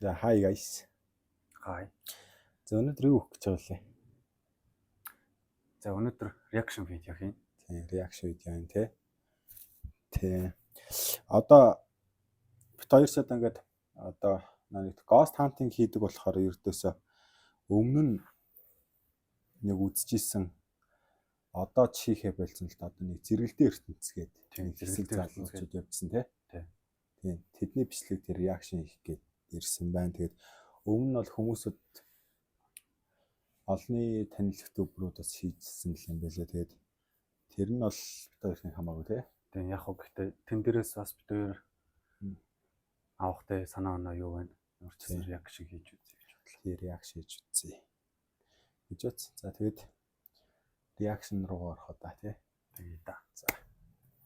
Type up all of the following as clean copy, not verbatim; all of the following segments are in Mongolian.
За, hi guys. Hi. За, өнөөдөр юу өгөх гэж байгаа вэ? За, өнөөдөр reaction видео хийн. Тийм, reaction видео юм тий. Тийм. Одоо бит хоёр сад ингээд одоо нэг ghost hunting хийдэг болохоор ердөөсөө өмнө нь нэг үзчихсэн, одоо ч хийхэ болсон л да, одоо нэг зэрэгэлдээ ертөнц гээд Тийм, нэг хэсэг зэрэгэлдээ ертөнц залуучууд явжсан тий. Тийм. Тийм. Тэдний бичлэг тэр reaction хийх гээд ирсэн байна. Тэгээд өмнө нь бол хүмүүсүүд олонний танил YouTuber үүд бас хийжсэн л юм байлээ. Тэгээд тэр нь бол бит хоёрын хамаагүй тий. Тийм, яг хөө гэхдээ тэн дээрээс бас бид хоёр авахтай санаа оноо юу байна? Ямар ч гэсэн Тийм. reaction хийж үзье гэж бодлоо. Тийм, reaction хийж үзье гэж бодсон. За, тэгээд reaction руу орох да тий. Тэгээ да. За.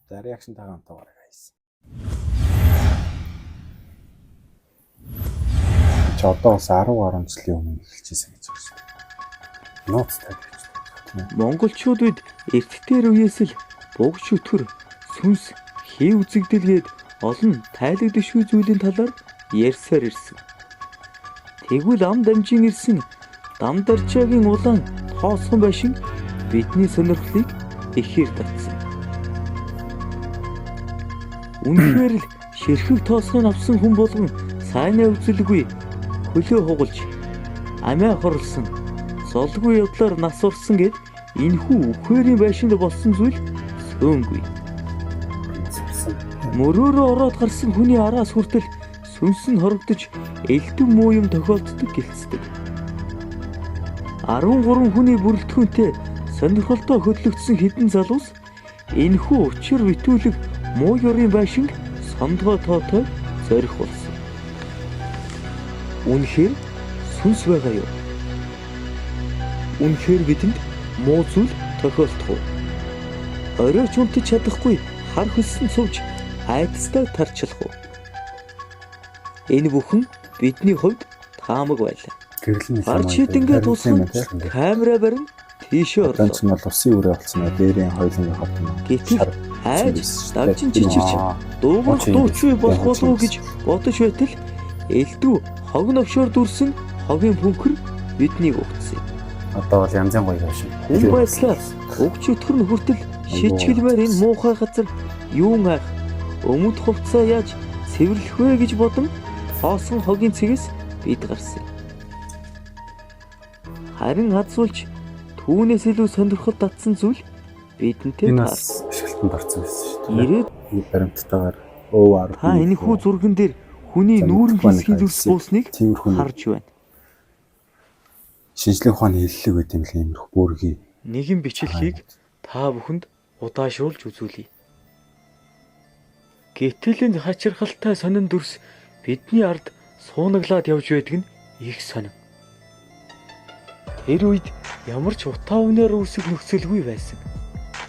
За, reaction тагаа хамтаа guys. Чи одоо бас 10 гаруй жилийн өмнө эхэлчихсэн гэж байна шүү дээ. Нууц тайлбарч. Монголчууд үед эртдээр үеэс л буг чөтгөр, сүнс, хий үзэгдэлгээд олон тайлагдшгүй зүйлийн талаар ярьсаар ирсэн. Тэгвэл ам дамжин ирсэн Дамдарчаагийн улаан тоосгон байшин бидний сонирхлыг ихээр татсан. Үнэхээр л ширхэг тоосгыг авсан хүн болгон сайнаа үзэлгүй хөлөө хугалж амиа хорлсон, золгүй явдлаар нас орсон гэд энэхүү үхээрийн байшинд болсон зүйл сөөнгүй. Сэрсэн. Мөрөөрөө ороод гарсан хүний араас хүртэл сүнс нь хорогдож элдв муу юм тохиолддог гэлцдэг. 13 хүний бүрэлдэхүүнтэй сонирхолтой хөдлөгдсөн хэдэн залуус энэхүү учир битүүлэг муу ёрын байшинг сондгой тоотой зорих болсон. Үнэхээр сүнс байгаа юу? Үнэхээр бидэнд муу зүйл тохиолдох уу? Оройч унтаж чадахгүй хар хөлсөн сувж айдастай тарчлах уу? Энэ бүхэн бидний хувьд таамаг байлаа. Гэрэл нь Гарч хитэнгээ тусган камера барин тийшээ Одоо орлоо. ч нь бол усын үрээ болсон ба дээрийн хоёулангийн хот юм. Гэтэл Шар айж байсан шүү дээ. давжин чичирч дуугарах Хуучин дуучгүй болох хуучин болов уу гэж бодож байтал элдв хог новшоор дүрсэн хогийн пүнхэр биднийг угтсан юм. Одоо бол янзын гоё байшин. Хүн байдлаа уг чөтгөр нь хүртэл шичгэлмээр энэ муухай газар юун айх, өмд хувцаа яаж цэвэрлэх вэ гэж бодон хоосон хогийн цэгээс бид гарсан. Харин хадсуулч түүнээс илүү сонирхол татсан зүйл бидэнтэй Энэ таарсан. бас ашиглалтанд орсон байсан шүү дээ. Ирээд Баримттайгаар ОR та энэхүү зурган дээр хүний За, нүүрэн мэдэхгүй хэсгийн байна, зүрс буусныг тиймэрхүү нэг харж байна. шинжлэх ухааны хэллэг байт юм л иймэрхүү бүргий. Нэгэн бичлэгийг та бүхэнд удаашруулж үзүүлье. Гэтэл энэ хачирхалтай сонин дүрс бидний ард суунаглаад явж байдаг нь их сонин. Тэр үед ямар ч утаа үнээр үүсэх нөхцөлгүй байсан.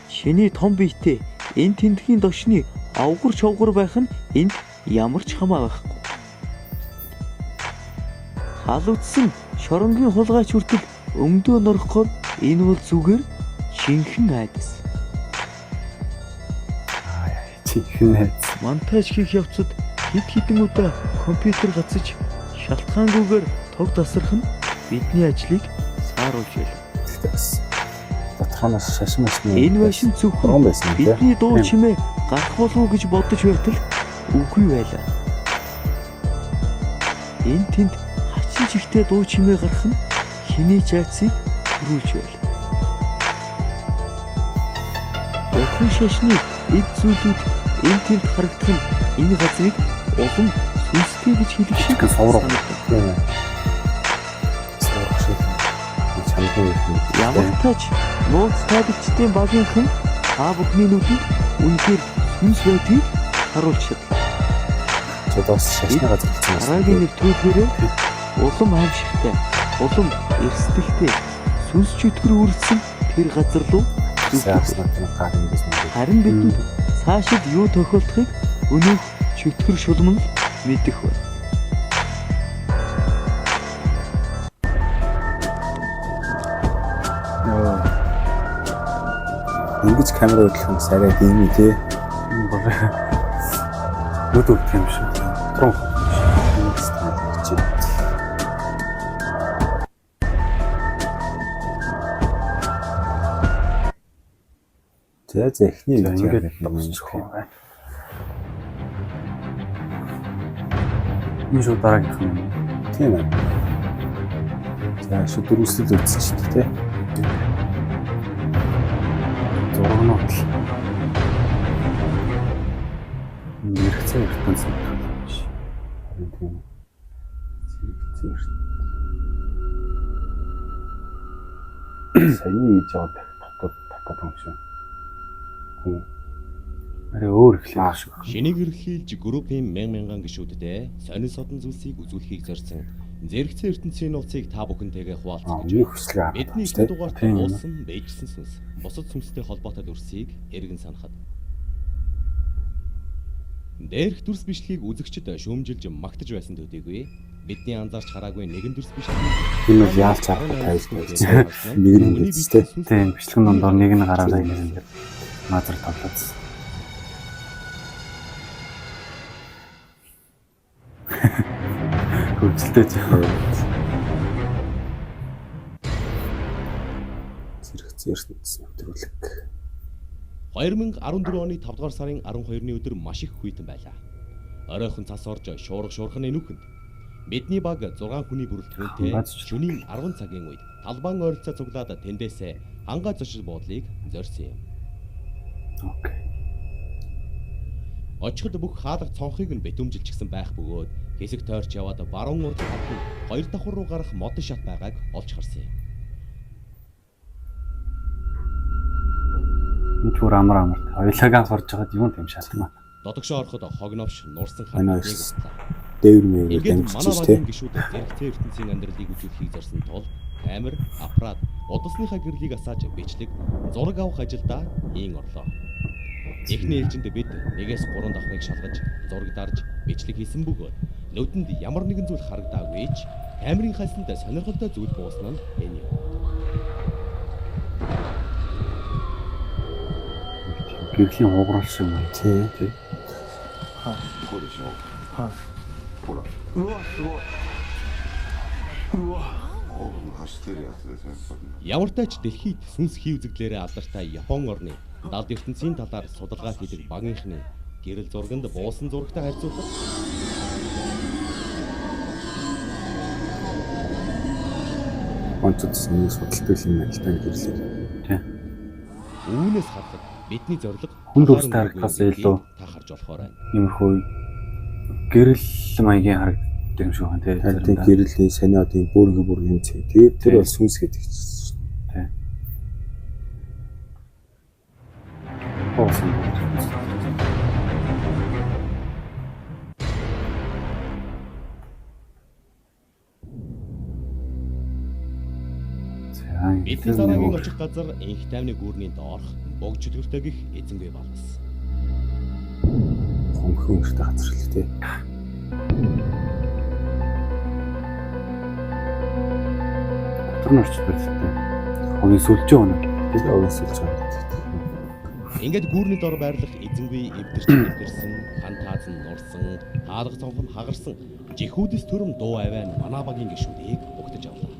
Чиний том биетэй энэ тэндхийн дошны овгор човгор байх нь энд ямар ч хамаа байхгүй. Халуутсан шоронгийн хулгайч хүртэл өмдөө норохгоор энэ бол зүгээр шинхэн айдас. Аа, чихэн найз. Монтаж хийх явцад хэд хэдэн удаа компьютер гацаж шалтгаангүйгээр тог тасрах нь бидний ажлыг сааруулж байлаа. Гэхдээ бас дотроноос шашин машны Энэ байшин зөвхөн бурган байсан юм тий. бидний дуу Тийм. чимээ гарах болов уу гэж бодож байтал үгүй байлаа. Энэ тэнд хачин чихтэй дуу чимээ гарах нь хэний ч айцыг төрүүлж байлаа. Бурхан шашны эд зүйлүүд энэ тэнд харагдах нь энэ газрыг улам сүнстэй гэж хэлэх шиг Жижигхэн совруу. санагдав. Тийм ээ. Сурах шиг. Чамгүй юм. Ямар тач нууц тайлагчдын багийнхан та бүхний нүдэнд үнэхээр сүнс байдгийг харуулж чадлаа. Чи бас шашны газар болсон байсан. Дараагийн нэвтрүүлгээрээ улам аимшигтай, улам эрсдэлтэй сүнс чөтгөр үрэлсэн тэр газар руу Сайн зүгтэх. авснаа тэр гар ингэж мөн. Харин бидэнд цаашид юу тохиолдохыг өнөөх чөтгөр шулам нь л мэдэх байна. Йоо. Ингэж камера хөдлөх нь арай дими тий. Энэ бол нүд өвдөх юм шиг. Трон. Ингэж тайлбарч. За за эхний За видео ингээд дуусчих юм байна. Энэ шууд дараагийнх нь юм уу? Тийм ээ. За шууд дөрвөсөл үзчихсэн тий. Зургнууд л. Зэрэгцээ ертөнц нэвтрүүлэг биш. Харин тийм. Зэрэгцээ ертөнц. Саяны видео татаад татаад юм шиг. Хүн Арай өөр эхлэх шиг. Шинийг эрхлүүлж группийн мянган мянган гишүүддээ сонин содон зүйлсийг үзүүлэхийг зорьсон зэрэгцээ ертөнцийн нууцыг та бүхэнтэйгээ хуваалцах гэж өмнөх хөслөг хараад Бидний байна эхний тий. дугаарт Тийм. уусан, бэжсэн сүнс, бусад сүнстэй холбоотой дүрсийг эргэн санахад. Дээрх дүрс бичлэгийг үзэгчид шүүмжилж магтаж байсан төдийгүй бидний анзаарч хараагүй нэгэн дүрс бичлэгийг Энэ бол яалч харахгүй тайлж байсан. Нэг нь Хүний биз тий. бичлэг сүнс Тийм, бичлэгэн дундор нэг нь гараарай гэж ингээд мазар тоглоодсон. Хөвчлөлтэй ч. Зэрэгцээ ертөнц нэвтрүүлэг. 2014 оны 5 дугаар сарын 12-ны өдөр маш их хүйтэн байлаа. Оройхон цас орж шуурга шуурханы нүхэнд бидний баг 6 хүний бүрэлдэхүүнтэй Хангаа зочил. шөнийн 10 цагийн үед талбайн ойролцоо цуглаад тэндээсээ хангаа зочил буудлыг зорьсон юм. Окей. Очиход бүх хаалга цонхыг нь битүүмжилчихсэн байх бөгөөд хэсэг тойрч яваад баруун урд талд нь хоёр давхар руу гарах модон шат байгааг олж харсан юм. Энэ ч бүр амар амар. Хоёулааг анх орж байгаад юм тийм шалтгаан. Додогшоо ороход хогновш нурсан Манай хатныг утлаа. Дээвэр мэйвэр Ингээд дамжиж манай тий. багийн гишүүд зэрэгцээ ертөнцийн амьдралыг үзүүлэхийг зорьсон тул камер, аппарат, удасныхаа гэрлийг асааж бичлэг, зураг авах ажилдаа ийн орлоо. Эхний ээлжинд бид 1-3 давхрыг шалгаж, зураг дарж, бичлэг хийсэн бөгөөд нүдэнд ямар нэгэн зүйл харагдаагүй ч камерын хальсанд сонирхолтой зүйл буусан нь энэ юм. Гэрлийн хугарал шиг юм. Тий. Тий. こうでしょはいほらうわすごいうわこう走ってるやつですねこれ Ямартай ч дэлхийд сүнс хий үзэгдлээрээ алдартай Япон орны далд ертөнцийн талаар судалгаа хийдэг багийнхны гэрэл зурганд буусан зурагтай харьцуулахад Онцод нэг судалдаг юм байна л да энэ гэрлийг. Тий. үүнээс харахад бидний зорилго Хүн талаар дүрстэй харагдахаас өнгөрөөгүй илүү та харж болохоор байна. Иймэрхүү гэрэл маягийн харагддаг юм шиг байна тий. Харин тийм гэрлийн сонио одоо юм бүрэн бүр юм цэг. Тэгээд тэр Тий. бол сүнс гэдэг чинь. Тий. Буусан. За, Бидний тэр дараагийн нэг очих газар инх тайвны гүүрний доорх бог чөтгөртэй гих эзэнгүй балас. Хонхон өртөө газар л тий. дотор нь орчих байлтай. Хогийн сүлжээ өнө. Тэр овын сүлж байгаа гэдэг. Ингээд гүүрний дор байрлах эзэнгүй эвдэрч эвдэрсэн, хан тааз нь нурсан, хаалга цонх нь хагарсан жихүүдэс төрөм дуу аваа нь манай багийн гишүүдийг угтаж авлаа.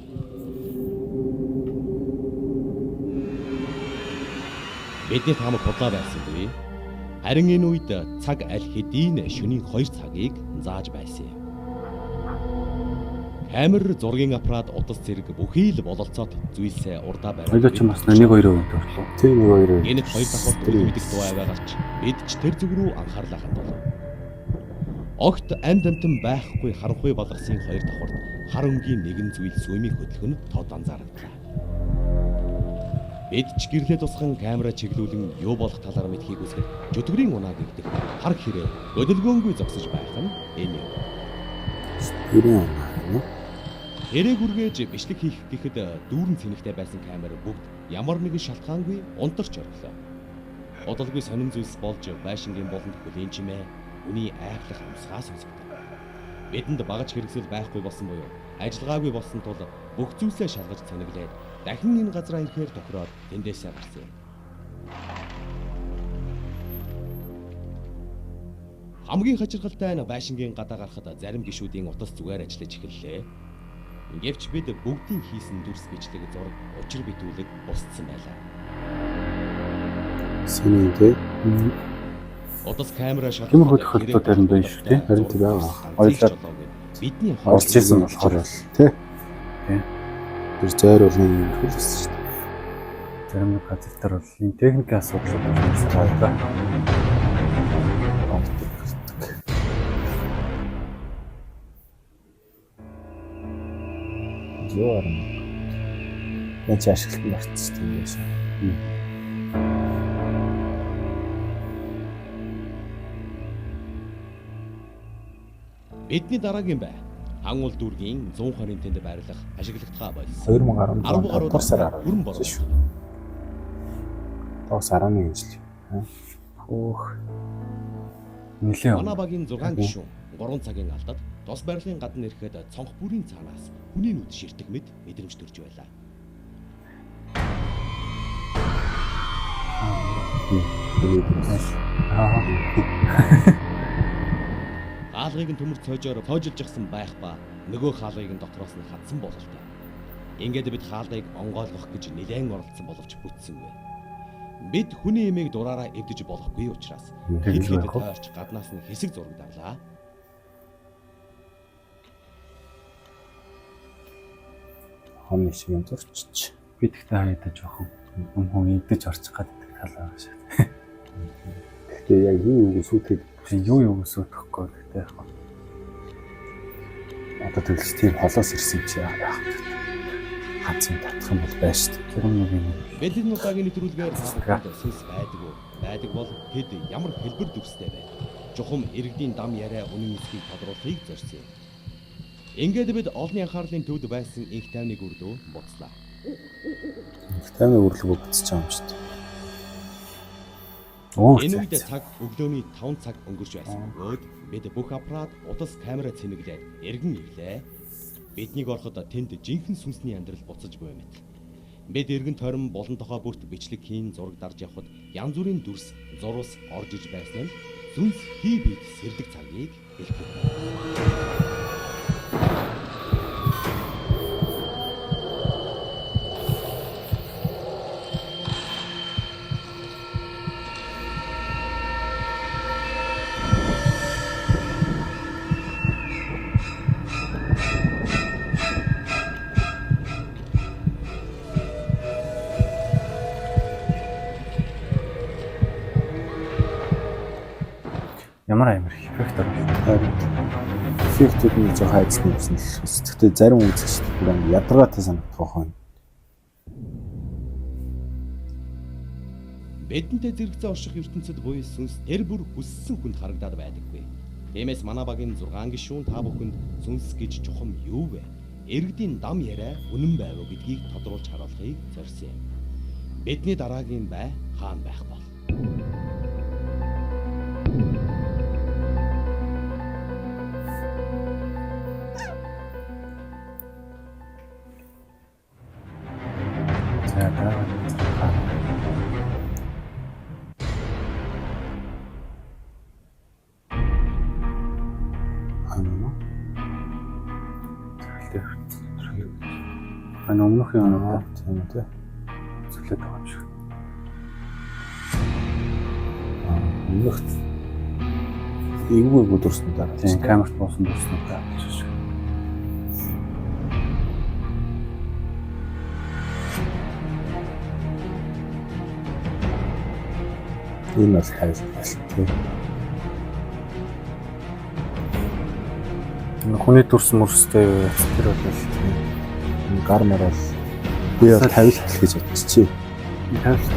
Бидний таамаг худлаа байсангүй. Харин энэ үед цаг аль хэдийн шөнийн 2 цагийг зааж байсан юм. Камер, зургийн аппарат, утас зэрэг бүхий л бололцоот зүйлсээ урдаа бариад Хоёлоо ч бас 1 2 өвөнд орлоо. Тэр нэг хоёр. Гэнэт хоёр давхарт үл мэдэх дуу аваа гарч бид ч тэр зүг рүү анхаарлаа хандуул. Огт амьд амьтан байхгүй харанхуй балгасын хоёр давхарт хар өнгийн нэгэн зүйл сүмийн хөдөлгөн тод анзаарагдлаа. Бид ч гэрлээ тусган камера чиглүүлэн юу болох талаар мэдхийг хүсэхэд чөтгөрийн унаа гэгдэх хар хэрэг хөдөлгөөнгүй зогсож байх нь энэ юм. Тэрийн унаа гэнэ. Хэрэг үргээж бичлэг хийх гэхэд дүүрэн цэнэгтэй байсан камер бүгд ямар нэгэн шалтгаангүй унтарч орглоо. Удалгүй сонин зүйлс болж байшингийн болонд хүлийн чимээ, хүний айхлах амьсгаа сонсогдов. Бидэнд багаж хэрэгсэл байхгүй болсон буюу ажиллагаагүй болсон тул бүх зүйлсээ шалгаж цэнэглээд дахин энэ газраа ирэхээр тохироод тэндээсээ гарсан юм. Хамгийн хачирхалтай нь байшингийн гадаа гарахад зарим гишүүдийн утас зүгээр ажиллаж эхэллээ. Гэвч бид бүгдийн хийсэн дүрс бичлэг зураг учир битүүлэг бусдсан байлаа. Сэний тий. Удас камера шалгах. Тиймэрхүү тохиолдлууд харин байна шүү, тий? Харин тийм байгаа. Хоёулаа бидний орж ирсэн болохоор бол тий. Тий. Тэр зайруулгын юм хөл байсан шүү дээ. Зарим нэг газар дээр бол энэ техникийн асуудлууд болсон байна да. Ордог гардаг. Юу арна. Энд чи ашиглалтанд орчихсон юм байна. Бидний дараагийн бай. Хан уул дүүргийн 120 тэнд байрлах ашиглагдгаа болсон. 2017 10 он 5 дугаар сар бүрэн 10 бороо. шүү. Догс 11 жил. Хөөх. Нилээ. Манай багийн 6 гишүүн 3 цагийн алдад тос байрлалын гадна ирэхэд цонх бүрийн цаанаас хүний нүд ширтэх мэт мэдрэмж төрж байлаа. Аа. Хаалгыг нь төмөр цоожоор цоожилжсэн байх ба нөгөө хаалгыг нь дотроос нь хатсан бололтой. Ингээд бид хаалгыг онгойлгох гэж нэлээн оролдсон боловч бүтсэнгүй. Бид хүний эмийг дураараа эвдэж болохгүй учраас Тэгж хэд хэд байх уу? тойрч гаднаас нь хэсэг зураг дарлаа. Хомны шиг юм зурчиж. Би тэгтээ хаяада жоохон юм хүн идэж орчих гаддаг талаа шиг. Гэхдээ яг юу юуг сүйтгэд Би юу юу өсөхгүй тэгтээ яг. одоо тэгэлж тийм холоос ирсэн чи яах вэ? Ганц юм татах юм бол байж шүү дээ. Зарим нэг юм. Бид энэ удаагийн нэвтрүүлгээр та бүхэнд сүнс байдаг уу? Байдаг бол тэд ямар хэлбэр дүрстэй вэ? Чухам иргэдийн дам яриа үнэн эсхийг тодруулахыг зорьсон юм. Ингээд бид олонний анхаарлын төвд байсан инх тайвны гүрлөө буцлаа. Их тайвны үрлэг бүтчихэж байгаа юм шүү дээ. Оо. Энэ үед цаг өглөөний 5 цаг өнгөрч байсан бөгөөд бид бүх аппарат удас камера цэнэглээд эргэн ирлээ. Биднийг ороход тэнд жинхэнэ сүнсний амьдрал буцаж буй мэт. Бид эргэн тойрон болон тохой бүрт бичлэг хийн зураг дарж явхад янз бүрийн дүрс, зурвас орж иж байсан нь сүнс хий бит сэрдэг цагийг хэлдэг. Ямар амар их эффект оруулах. Харин эффектүүд нь жоохон айцсан юмсан л. Гэхдээ зарим үзэгчд бүр ингэ ядаргаатай санагдах байх. Бидэнтэй зэрэгцээ орших ертөнцид буй сүнс тэр бүр хүссэн хүнд харагдаад байдаггүй. Тиймээс манай багийн 6 гишүүн та бүхэнд сүнс гэж чухам юу вэ? Иргэдийн дам яриа үнэн байв уу гэдгийг тодруулж харуулахыг зорьсон юм. Бидний дараагийн бай хаана байх бол? За дараа нь. Аа. Энэ өмнөх юм Тийм үү те. зүлээд байгаа юм шиг. Өмнөх эвгүй эвгүй дүрснүүд дараа. Тийм камерт буусан дүрснүүд авчих шиг. Энэ бол тайлбар тийм. Энэ хүний дүрс мөрстэй юу яц тэр бол Энэ гар мар бол би бол тавилт гэж бодчихъя. тавилт.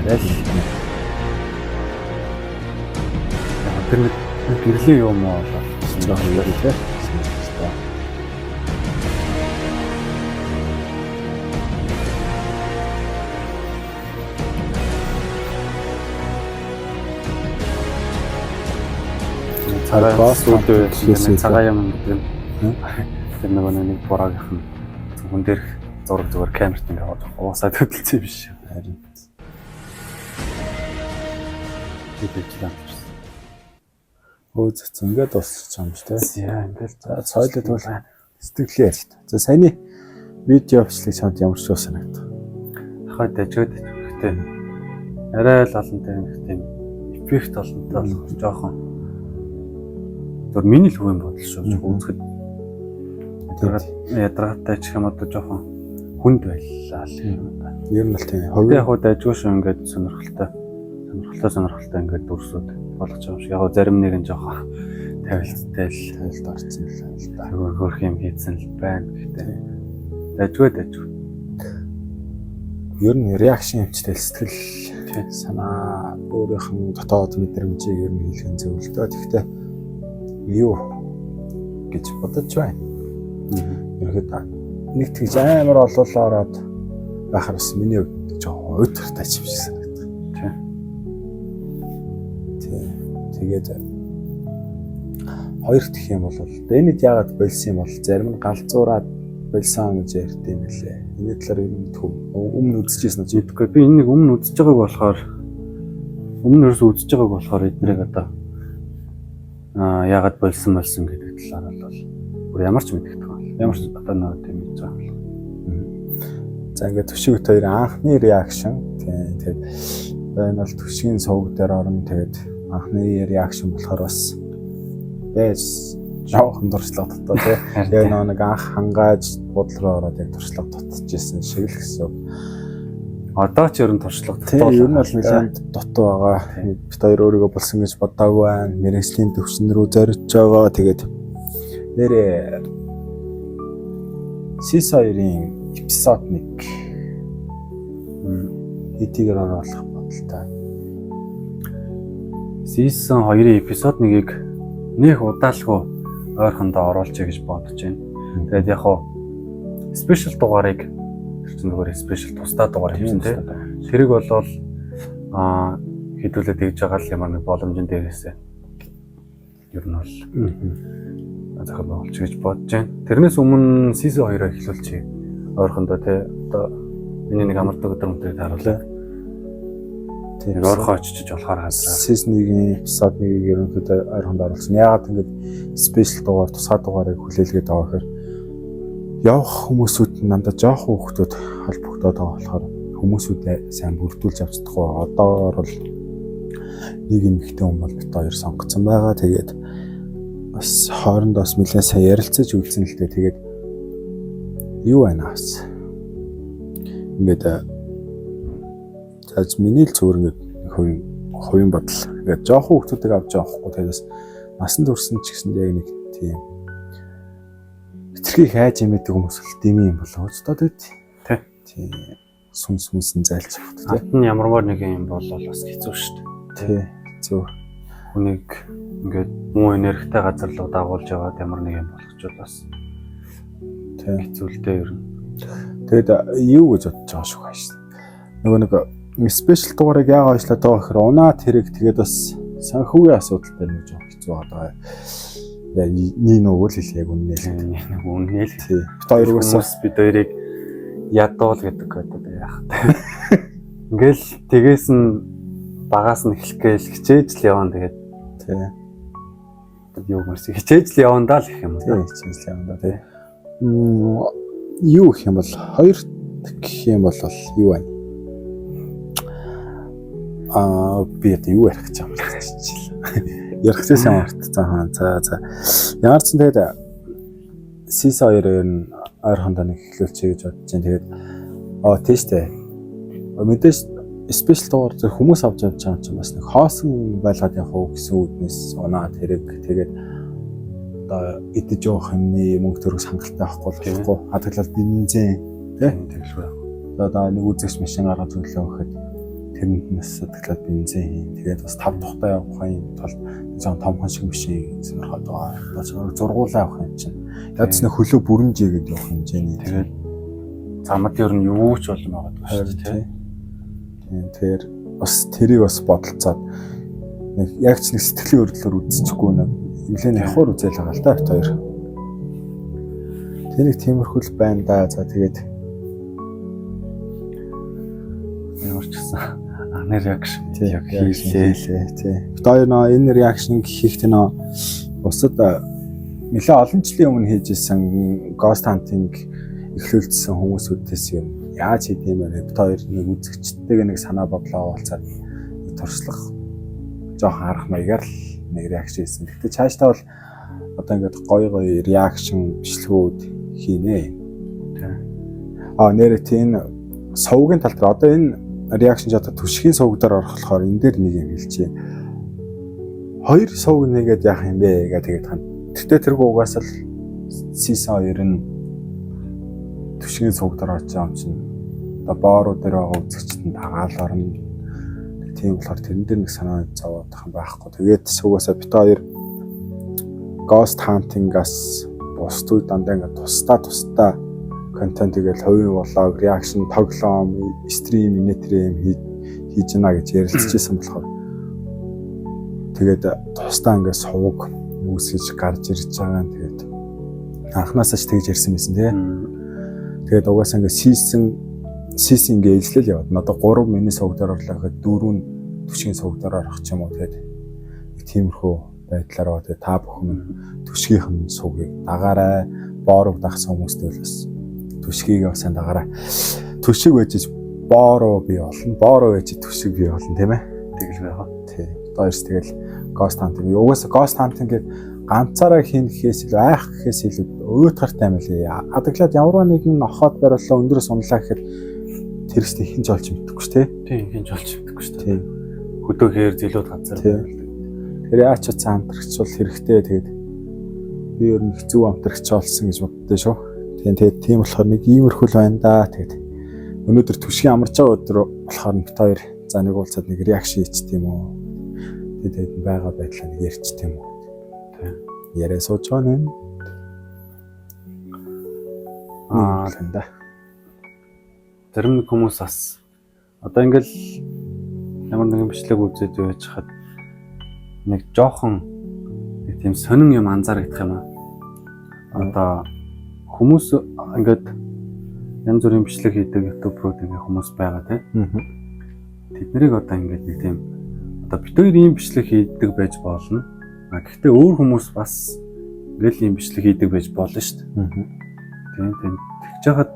Арай л Тэр нэг гэрлийн юм уу болоо. жоохон юм тий. Сонирхолтой. Цагаан Гос сүйдээ гэхээс цагаан юм гэдэг юм. Тэр нөгөө нэг бураагийнх нь зөвхөн дээрх зураг зүгээр камерт ингээ уусаад хөдөлсөн юм биш. Харин Би тэгж амжирсан. өө зөц ингээд дуусчих юм шүү тий. За ингээл За цойлоо тэгвэл Сэтгэлээ ярьж. За, саяны видео бичлэг чамд ямар ч санагдав? Хаа дажгаад гэхдээ арай л олонтой нэг тийм эффект олонтой болохоор жоохон зөв миний л хувийн бодол шүү. Үзэхэд ядаргаатай ч юм одоо жоохон хүнд байлаа л юм да. Ер нь л тийм. Тэг Хувийн яг хуу дажгүй шүү, ингээд сонирхолтой сонирхолтой сонирхолтой ингээд дүрсүүд болгож байгаа юм шиг. Яг хуу зарим нэг нь жоохон тавилттай л тайлд орсон л байна л да. хөр хөрх юм хийцэн л байна. Гэхдээ дажгүй дажгүй. Ер нь reaction хэмжтэй сэтгэл санаа, өөрийнх нь дотоод мэдрэмжийг ер нь хэлэх нь зөв л дөө. Тэгэхдээ юу гэж бодож байна. Ерөнхийдөө нэг тэгж амар олоолаа ороод байхаар бас миний хувьд жоохон уйтгартай ч юм шиг санагдав. Тий. Тэгээд хоёр дахь юм бол Дэнид яагаад болсон юм бол зарим нь галзуураад болсон гэж ярьд юм лээ. Энэ талаар юм мэдхүү. Өмнө үзчихсэн үү? Мэдгүй, би энэ нэг өмнө үзэж байгааг болохоор, өмнө ерөөсөө үзэж байгааг болохоор эднэрийг одоо яагаад болсон болсон гэдэг талаар бол бүр ямар ч мэдэгдэх бол ямар ч одоо нэг тийм мэдж байгаа юм. За, ингээд Түшигт хоёр анхны reaction, тийм, тэгээд энэ бол Түшгийн сувг дээр орно. Тэгээд анхны reaction болохоор бас байж жоохон туршлага дотоо, тий. Яг нэг анх хангааж буудлын руу ороод яг туршлага дутчихсэн шиг л гэсэн үг. Одоо ч ер нь туршлага Тийм, дутуу. ер нь бол нэлээд дутуу байгаа. Бид хоёр өөрийгөө болсон гэж бодоагүй байна. Мэргэжлийн төвшин рүү зориж байгаа. Тэгээд нэрээ Season 2-ын episode 1 хэдийгээр оруулах бодолтой? Season 2-ын episode 1-ийг нэх удаалгүй ойрхондоо оруулъя гэж бодож байна. Тэгээд яг хуу special дугаарыг, тэр чинь зүгээр special тусдаа дугаар хийсэн, тий. Тэрийг болвол хэдүүлээ тэгж байгаа л ямар нэг боломжн дээрээсээ ер нь бол зохион байгуулчих гэж бодож байна. Тэрнээс өмнө season 2-оо эхлүүлчихье. Ойрхондоо, тий. Одоо миний нэг амардаг өдөр мөдрийг харуулаа. Тийм. Нэг ойрхон очиж болохоор газраа. Season 1-ийн episode 1-ийг ерөнхийдөө ойрхонд оруулсан. Яагаад ингэж special дугаар, тусгай дугаарыг хүлээлгээд байгаа гэхээр явах хүмүүсүүд нь дандаа жоохон хүүхдүүд холбогдоод байгаа болохоор хүмүүсүүдээ сайн бүрдүүлж авч чадахгүй. Одоогор бол нэг эмэгтэй хүн бол бид хоёр сонгоцсон байгаа. Тэгээд бас хоорондоо бас нэлээд сайн ярилцаж үзсэн л дээ. Тэгээд юу байна бас. Ингээд за, миний л зүгээр ингээд хувийн хувийн бодол. Ингээд жоохон хүүхдүүдийг авч явахгүй, тэгээд бас насан турсан ч гэсэн яг нэг тийм хэтэрхий хайж имэдэг хүмүүс л дими юм болоо ч доо тэгээд. Тий. Тийм, сүнс сүнсэн зайлж авах, тий. Ард нь ямарвар нэг юм бол бас хэцүү шүү дээ. Тий. Зөв. Хүнийг ингээд муу энергитэй газар руу дагуулж яваад ямар нэг юм болгочвол бас хэцүү л дээ ер нь. Тэгээд юу гэж бодож байгаа шүү хааш. Нөгөө нэг special дугаарыг яагаад ажиллаад байгаа гэхээр унаад хэрэг, тэгээд бас санхүүгийн асуудал дээр нэг жоох хэцүү байгаа. Яа, нэг нөгөө л хэлээ, яг үнэнээ л. Нэг үнэнээ л. Тий. Бид хоёр угаасаа Хүмүүс бид хоёрыг ядуул гэдэг одоо яах вэ? Ингээл тэгээс нь багаас нь эхлэх гээл хичээж л явна, тэгээд юу гэрс хичээж л явна даа л гэх юм уу. Тий, хичээж л явна да, тий. Юу гэх юм бол, хоёр гэх юм бол юу байна? Би одоо юу ярих гэж юм мартчихлаа. Ярих гэсэн юм мартсан хаа. За за. Ямар ч сан тэгээд Season 2 ер нь ойрхондоо нэг эхлүүлчихье гэж бодож байна. Тэгээд тийш үү. Мэдээж special дугаар зөв хүмүүс авч явж байгаа юм чинь бас нэг хоосон байлгаад явах уу гэсэн үүднээс унаад хэрэг, тэгээд одоо идэж явах юмны мөнгө төгрөг хангалттай авахгүй болохгүй. Хадгалал бензин, тий. Тэгэлгүй. Одоо нэг үзэгч машин гаргаж өглөө гэхэд тэрэнд нь бас хадгалаад бензин хийн. Тэгээд бас тав тухтай явахын тулд жоон томхон шиг машин сонирхоод байгаа. Одоо ч зургуулаа авах юм чинь. Яг ч нэг хөлөө бүрэнжээгээд явах хэмжээний. Тэгээд замд ер нь юу ч болно магадгүй шүү дээ, тий. Тийм, тэгэхээр бас тэрийг бас бодолцоод нэг яг ч нэг сэтгэлийн өрдлөөр үзчихгүй, нэг нэлээд явахаар үзэл байгаа л да бит хоёр. Тэр нэг тиймэрхүү л байна да. За, тэгээд Ямар ч гэсэн анхны reaction тий, яг хийлээ. Хийлээ, тий. Бит хоёр нөө энэ reaction хийхдээ нөө бусад нэлээ олон жилийн өмнө хийж исэн Ghost Hunting эхлүүлсэн хүмүүсүүдээс юм яаж хийх юм бэ? Бид хоёр нэг үзэгчтэйгээ нэг санаа бодлоо уулзаад нэг туршлага жоохон харах маягаар л нэг reaction хийсэн. Гэхдээ цаашдаа бол одоо ингээд гоё гоё reaction бичлэгүүд хийнэ. А нэрээ тийм сувгийн тал дээр одоо энэ reaction ч одоо түшгийн сувг дээр орох болохоор энэ дээр нэг юм хэлчихье. Хоёр сувг нэгээд яах юм бэ гэж тэгээд хань. Тэгтээ тэргүй угаасаа л season 2 нь түшгийн сувг дээр орж байгаа юм чинь одоо бооруу дээр байгаа үзэгчд нь дагаал орно. Тийм болохоор тэрэн дээр нэг санаа зовоодох юм байхгүй. Тэгээд сувгасаа бид хоёр Ghost Hunting-аас бусд үе дандаа ингээд тусдаа тусдаа контент тэгэл хувийн vlog, reaction, тоглоом, stream, инээтрээ юм хийж гинэ гэж ярилцчихсан болохоор тэгээд тусдаа ингээд сувг үүсгэж гарч ирж байгаа юм. Тэгээд анхнаасаа ч тэгж ярьсан байсан тий. Тэгээд угаасаа ингээд season ингээд ээлжлэл яваад. Одоо 3 миний сувг дээр орлоо гэхэд 4 нь түшгийн сувг дээр орох ч юм уу, тэгээд нэг тиймэрхүү байдлаар байгаа. Тэгээд та бүхэн түшгийнхэн сувгийг дагаарай. Боорог дагсан хүмүүстэй бол бас түшгийг бас сайн дагаарай. Түшиг байж боороо бий болно. Боороо байж түшиг бий болно, тийм ээ. Тэгэл байгаа. Тий. Одоо ерс тэгэл Ghost Hunting. Угаасаа Ghost Hunting-ийг ганцаараа хийнэхээс илүү, айх гэхээс илүү уйтгартай юм лээ. Адаглаад ямар нэгэн нохоод бариулаа, өндрөөс унлаа гэхэд тэрстэй хэн ч олж мэдэхгүй ш, тий. Тийм, хэн ч олж мэдэхгүй шүү дээ. Тий. Хөдөөхээр зэлүүд газар Тийм. Тэр яач ч хамтрагч бол хэрэгтэй. Тэгээд би ер нь их зөв хамтрагч олсон гэж боддоо шүү. Тийм, тэгээд тийм болохоор нэг иймэрхүү л байна да. Тэгээд өнөөдөр түшгийн амарч байгаа өдөр болохоор бид хоёр за нэг уулзаад нэг reaction хийчих тийм үү. Тэгээд байгаа байдлаа нэг ярьчих тийм үү. Тийм. Яриа сууж байгаа нэ. Аа, Аа да. Зарим нэг хүмүүс бас одоо ингээл ямар нэгэн бичлэг үзээд байж хаад нэг жоохон нэг тийм сонин юм анзаарагдах юм аа. Одоо хүмүүс ингээд янз бүрийн бичлэг хийдэг YouTuber ууд ингээ хүмүүс байгаа, тийм. Тэд нарыг одоо ингээд нэг тийм одоо бид хоёр ийм бичлэг хийдэг байж болно. А гэхдээ өөр хүмүүс бас ингээл ийм бичлэг хийдэг байж болно шүү дээ. Тийм. Тэгж яхад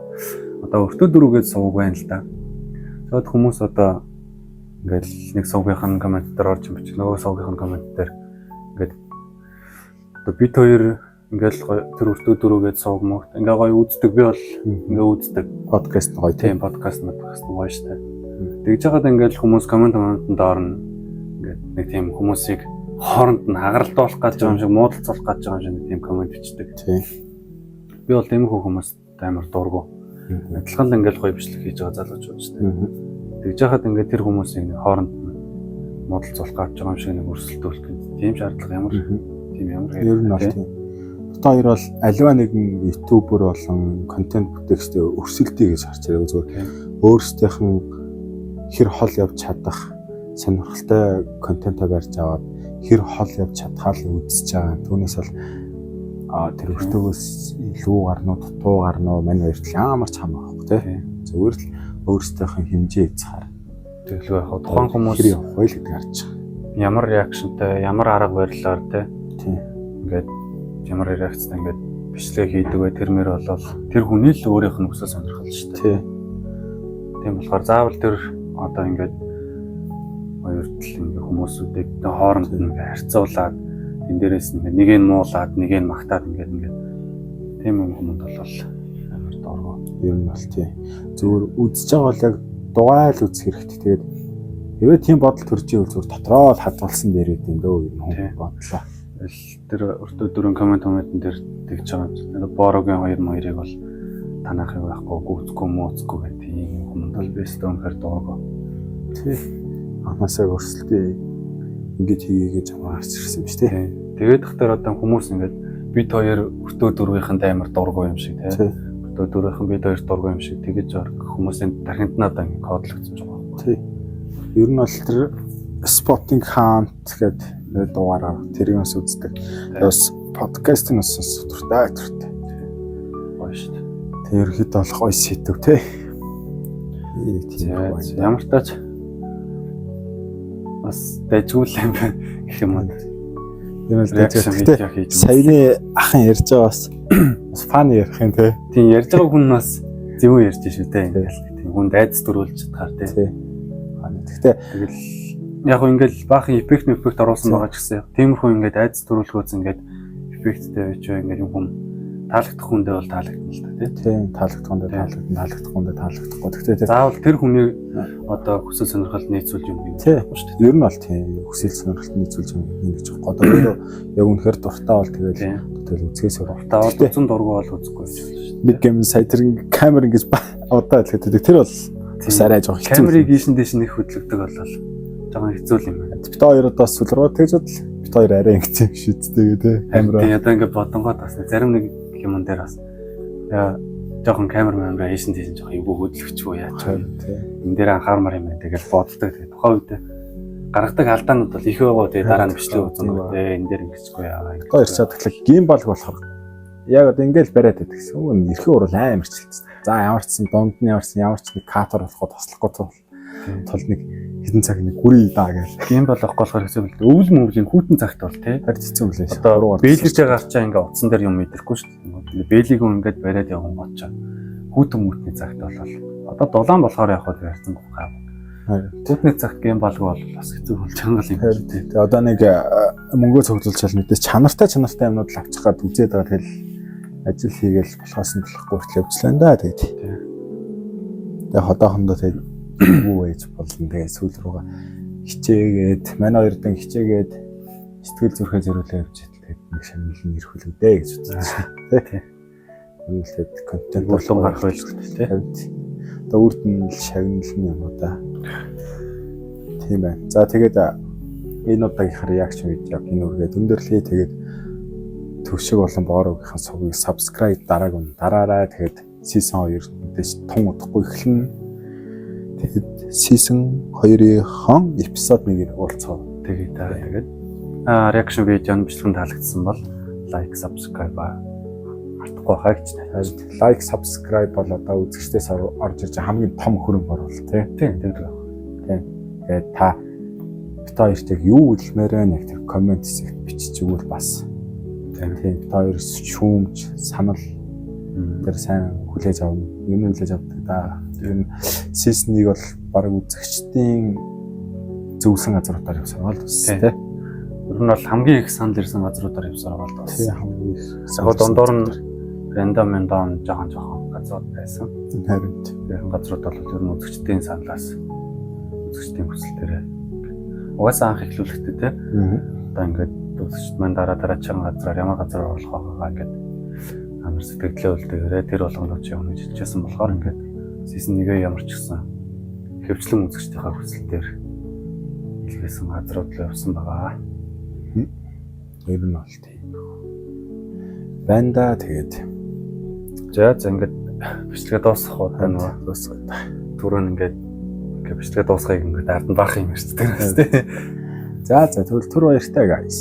одоо өртөө дөрүүгээд сувг байна л да. Тэгэд хүмүүс одоо ингээл нэг сувгийнх нь comment дээр орж бичих, нөгөө сувгийнх нь comment дээр ингээд одоо бид хоёр ингээл гоё тэр өртөө дөрүүгээд сувг мөгт ингээ гоё үздэг, би бол ингээ үздэг. Подкаст гоё. Тийм, подкаст подкаст гоё штэ. Тэгж яхад ингээл хүмүүс comment комментэнд орно. Ингээд нэг тийм хүмүүсийг хооронд нь хагаралдуулах гэж байгаа юм шиг, муудалцуулах гэж байгаа юм шиг нэг тийм comment бичдэг. Би бол тиймэрхүү хүмүүст амар дургу. Адилхан л ингээл гоё бичлэг хийж байгаа залуучууд шүү дээ. Тэгж яхад ингээд тэр хүмүүсийг нэг хооронд нь муудалцуулах гэж байгаа юм шиг нэг өрсөлдөөлөх гэдэг тийм шаардлага ямар тийм ямар Ер нь бол тийм. Бид хоёр бол аливаа нэгэн YouTuber болон контент бүтээгчтэй өрсөлдөе гэж харж байгаа зүгээр. Өөрсдийнх нь хэр хол явж чадах сонирхолтой контентоо барьж аваад хэр хол явж чадхаа л үзэж байгаа. Түүнээс бол тэр өртөөгөөс илүү гарна уу, дутуу гарна уу, мань хоёрт л ямар ч хамаагүй, тий. Зүгээр л өөрсдийнх нь хэмжээ хязгаар. Тэглүү яг тухайн хүмүүс хэр явах вэ гэдэг харж байгаа. Ямар reaction тай, ямар арга барилаар тий Тийм. ингээд ямар реакцтай ингээд бичлэг хийдэг вэ, тэр мэр болол тэр хүний л өөрийнх нь хүсэл сонирхол шүү дээ. Тийм болохоор заавал тэр одоо ингээд хоёр тал ингээд хүмүүсүүдийг хооронд нь ингээд харьцуулаад, энэ дээрээс нь ингээд нэг нь муулаад, нэг нь магтаад ингээд тийм юм хүмүүнд бол амар дургу. Ер нь бол тийм. Зүгээр үзэж байгаа бол яг дугайл үзэх хэрэгтэй. Тэгээд хэрвээ тийм бодол төрж ивэл зүгээр дотроо л хадгалсан дээр байд юм дөө ер нь хүн бодлоо. Тэгэл тэр өртөө дөрөв comment комментэн дээр тэгж байгаа юм чинь. Борогийн хоёр моёрыг бол танахыг байхгүй гүйцэхгүй мууцгүй гэх тийм хүмүүнд бол би өстө үнэхээр дургу. Тий. Анхнаасаа өрсөлдөө ингэж хийгээ гэж гарч ирсэн юм шүү, тий. Тийм. Тэгээд тахтар одоо хүмүүс ингээд бид хоёр өртөө дөрвийнхэнд амар дургу юм шиг, тий. Өртөө дөрвийнхэн бид хоёр дургу юм шиг тэгэж хүмүүсийн тархинд нь одоо ингээд кодлогдсон ч байгаа байхгүй. Тий. Ер нь бол тэр Spotting Hunt гэдэг дугаараар тэрийг бас үздэг. Бас подкастын бас сонсох дуртай дуртай. Гоё шүү дээ. Тэг ерөөхдөө бол гоё сэдв, тий. Нэг тийм байна. Ямар тач бас дайжгүй л юм байна гэх юм уу. Юм л Reaction дээ. видео хийж. Саяны ахын ярьж байгаа бас бас funny ярих юм те. Тийм, ярьж байгаа хүн бас зөв ярьж шүү дээ. Ингээл тийм хүнд айдас төрүүлж чадхаар тий. Тий. Funny. Гэхдээ Тэгэл яг хөө ингээл баахан эффект эффект оруулсан байгаа ч гэсэн тиймэрхүү ингээд айдас төрүүлэхөөс ингээд эффекттэй байж байгаа ингээд юм хүм таалагдах хүндээ бол таалагдана л та тий. тийм, таалагдах хүндээ таалагдана, таалагдах хүндээ таалагдахгүй. Гэхдээ тэр Заавал тэр хүний одоо хүсэл сонирхолд нийцүүлж юм юм Тий. шүү дээ. Ер нь бол тийм, хүсэл сонирхолд нийцүүлж юм юм гэж байгаа. Одоо өөрөө яг үнэхээр дуртай бол тэгэл Тийм. тэгэл үзгээс өөр. Та бол Гэхдээ үзэн дургу бол үзэхгүй байж болно шүү дээ. нэг юм сая тэр камер ингэж одоо хэлэхэд тэр бол бас арай жоох хэцүү. Камерыг ийшин дээш нэх хөдлөгдөг бол жоохон хэцүү юм байна. Бид хоёр одоо сүүл рүү тэгж бодол бид хоёр арай ингэсэн юм шүү дээ тий. Камера. Тийм, одоо ингээд бодонгоод бас зарим нэг юмн дээр бас яа жоохон камер мамра ийшин дээш жоохон эвгүй хөдлөгчгүй яач вэ? Тий. Энэ дээр анхаармаар юм байна. Тэгэл боддог. Тэгээ тухайн үед гаргадаг алдаанууд бол их байгаа. Тэгээ дараа нь бичлэг үзэнгүү те энэ дээр ингэчихгүй яа. Одоо ирчээд тэгэхээр гимбалг болохоор яг одоо ингээл бариад байдаг гэсэн. Үгүй эрхийн урал амар чилсэн. За ямар ч сан дунд нь ямар ч ямар ч нэг катер болохоо тослохгүй тул тул нэг хэдэн цаг нэг гүрий даа гээл. Гимбал авахгүй болохоор хэцүү л дээ. Өвөл мөвлийн хүүтэн цагт бол те. Харин хэцүү мөлий. Одоо бээлж гарчаа ингээ утсан дээр юм мэдрэхгүй шүү дээ. Бээлийг ингээд бариад явган гоцоо. Хүүтэн мүтний цагт бол одоо дулаан болохоор яг хөө ярьсан гоо. Хүүтний цагт гимбалгүй бол бас хэцүү болж байгаа юм Харин тий. тэгээ одоо нэг мөнгөө цуглуулж мэдээж чанартай чанартай юмнууд л авчих гад үзээд байгаа, тэгэл ажил хийгээл болохоос нь болохгүй хүртэл явжлаа да тэгээд. Тэгээ одоохондоо тэгээд юу байж болно, тэгээд сүүл рүүгээ хичээгээд манай хоёрдан хичээгээд сэтгэл зүрхээ зориулаа явж тэгээд нэг шагнал нь ирэх үлээ дээ гэж бодсон шээ. Тий. Энэ л тэгээд контент Бүлэн гарах байлгүй тий. Харин одоо үрд нь л шагнал нь юм уу да. Тийм байна. За тэгээд энэ удаагийнхаа reaction видеог энэ үргээд өндөрлөе. Тэгээд төвшиг болон боорогийнхаа сувгийг subscribe дарааг нь дараарай. Тэгээд season 2 мэдээж тун удахгүй эхэлнэ. Тэгээд season 2-ийн episode 1-ээр уулзах. Тэгээд та тэгээд reaction видео нь бичлэг нь таалагдсан бол like, subscribe мартахгүй хаа гэж найдаж. Like, subscribe бол одоо үзэгчдээс орж ирж байгаа хамгийн том хөрөнгө оруулалт тий. Тийм, тийм. Тэгээд та бид хоёрт яг юу үлмээр байна яг тэр comment хэсэгт бичиж өгвөл бас Тийм. тийм, бид хоёр шүүмж санал тэр сайн хүлээж авна. Юм хүлээж авдаг да. Тэр нь season 1 бол баг үзэгчдийн зөвлөсөн газруудаар явсан бол бас Тийм. тий. Ер нь бол хамгийн их санал ирсэн газруудаар явсаар бол бас. Тийм, хамгийн их Яг дундуур нь random random жоохон жоохон газрууд байсан. Харин Тэр газрууд бол ер нь үзэгчдийн саналаас, үзэгчдийн хүсэлтээрээ. Угаасаа анх эхлүүлэхдээ те одоо ингээд үзэгчд маань дараа дараагийн газраар ямар газар оруулах байгаагаа ингээд амар сэтгэлдээ үлдээгээрээ тэр болгонд очиж явна гэж хэлжсэн болохоор ингээд season 1-ээ ямар ч гэсэн хөвчлэн үзэгчдийнхаа хүсэлтээр илгээсэн газрууд л явсан байгаа. Ер нь бол тийм. Байна да тэгээд За за, ингээд бичлэгээ дуусгах удаа нөгөө дуусгая. түрүүн ингээд ингээд бичлэгээ дуусгахыг ингээд ард нь баах юм ярьцдаг юм тий. За за, тэгвэл түр баяртай guys.